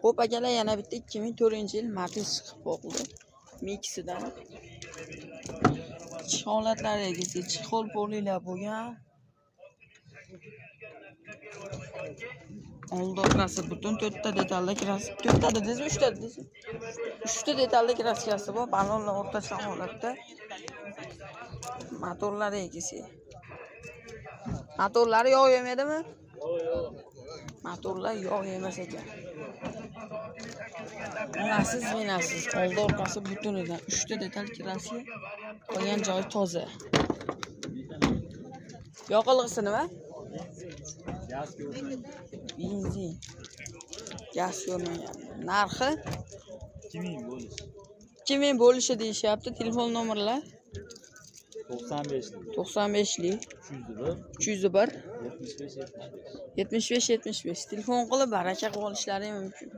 Xo'p akalar, yana bitta 2004-yil Matiz chiqib qoldi. Mixidan. Ichki holatlariga kelsak, chexol polilar bo'lgan. Oldi orqasi butun 4 ta detalda kirasi. 4 ta dedingizmi, 3 ta dedingizmi? 3 ta detalda kraskasi bor, balonlar o'rtacha holatda. Motorlariga kelsak. Motorlari yog' yemaydimi? Yo'q. Motorlar yog' yemas ekan. Onasiz, menasiz, oldi orqasi butunidan 3 ta detal kraska, qolgan joyi toza. Yoqilg'isi nima? Gaz ko'rmagan. Benzin. Gaz ko'rmagan. Narxi 2000 bo'lishi. 2000 bo'lishi deyishyapti. Telefon nomerlar 95 95lik 301 301 75 75. 75 75. Telefon qilib baraka qilib olishlari mumkin.